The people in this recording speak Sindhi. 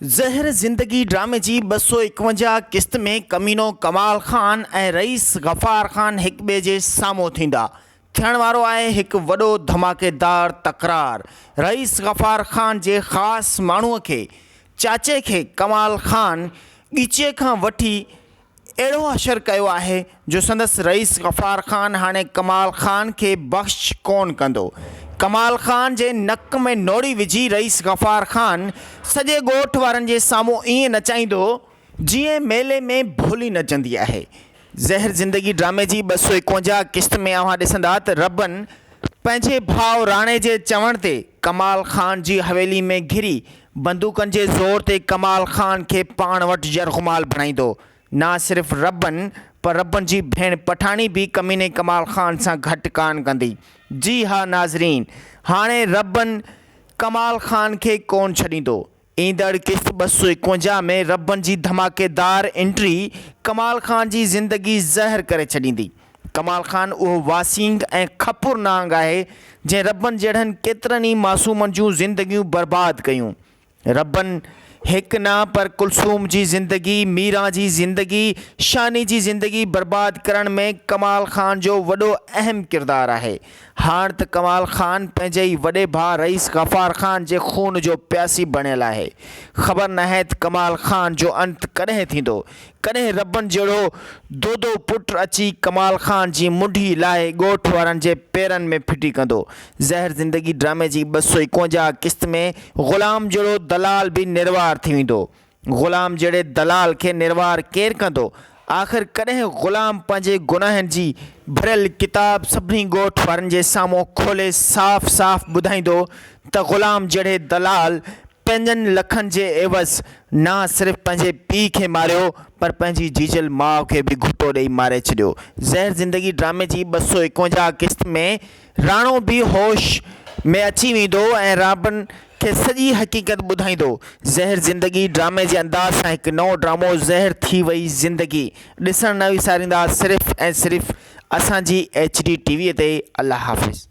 زهر زندگي ڊرامي جي 251 قسط ۾ ڪمينو ڪمال خان ۽ رئيس غفار خان هڪ ٻئي جي سامهون ٿيندا. ٿيڻ وارو آهي هڪ وڏو ڌماڪيدار تڪرار. رئيس غفار خان جي خاص ماڻهوء کي چاچي کي ڪمال خان ڳچيء کان وٺي اهڙو حشر ڪيو آهي جو سندس رئيس غفار خان هاڻي ڪمال خان کي بخش ڪونه ڪندو. ڪمال خان جي نڪ ۾ نوڙي وجهي رئيس غفار خان سڄي ڳوٺ وارن جي سامهون ائين نچائيندو جيئن ميلي ۾ ڀولي نچندي آهي. زهر زندگي ڊرامي جي 251 قسط ۾ اوهان ڏسندا ته ربن پنهنجي ڀاء راڻي جي چوڻ تي ڪمال خان جي حويلي ۾ گهري بندوقن جي زور تي ڪمال خان کي پاڻ وٽ يرغمال بڻائيندو. نه صرف ربن پر ربن جي ڀيڻ پٺاڻي به ڪميني ڪمال خان سان گهٽ ڪانه ڪندي. جي ها ناظرين هاڻي ربن ڪمال خان کي ڪونه ڇڏيندو. ايندڙ قسط 251 ۾ ربن جي ڌماڪيدار انٽري ڪمال خان جي زندگي زهر ڪري ڇڏيندي. ڪمال خان اهو واسينگ ۽ کپر نانگ آهي، جنهن ربن جهڙن ڪيترن ئي معصومن جون زندگيون برباد ڪيون. ربن هڪ نه پر ڪلثوم جي زندگي، ميران جي زندگي، شاني جي زندگي برباد ڪرڻ ۾ ڪمال خان جو وڏو اهم ڪردار آهي. هاڻ ته ڪمال خان پنهنجي ئي وڏي ڀاء رئيس غفار خان جي خون جو پياسي بڻيل آهي. خبر ناهي ته ڪمال خان جو انت ڪڏهن ٿيندو. ڪڏهن ربن جهڙو دودو پٽ اچي ڪمال خان جي منڍي لاهي ڳوٺ وارن جي پيرن ۾ ڦٽي ڪندو. زهر زندگي ڊرامي جي 251 قسط ۾ غلام جهڙو دلال به نروار ٿي ويندو. غلام جهڙي دلال کي نروار ڪير ڪندو؟ آخر ڪڏهن غلام پنهنجي گناهن جي ڀريل ڪتاب سڀني ڳوٺ وارن جي سامهون کولي صاف صاف ٻڌائيندو ته غلام جهڙي دلال پنجن لکن جي عيوض نه صرف پنهنجي پيء کي ماريو پر پنهنجي جيجل ماء کي به گهٽو ڏئي ماري ڇڏيو. زهر زندگي ڊرامي جي 251 قسط ۾ راڻو به هوش ۾ اچي ويندو ۽ رابن کي سڄي حقيقت ٻڌائيندو. زهر زندگي ڊرامي جي انداز سان هڪ نئون ڊرامو زهر ٿي وئي زندگي ڏسڻ نه وساريندا صرف ۽ صرف اسان جي ايڇ ڊي ٽي وي تي الله حافظ.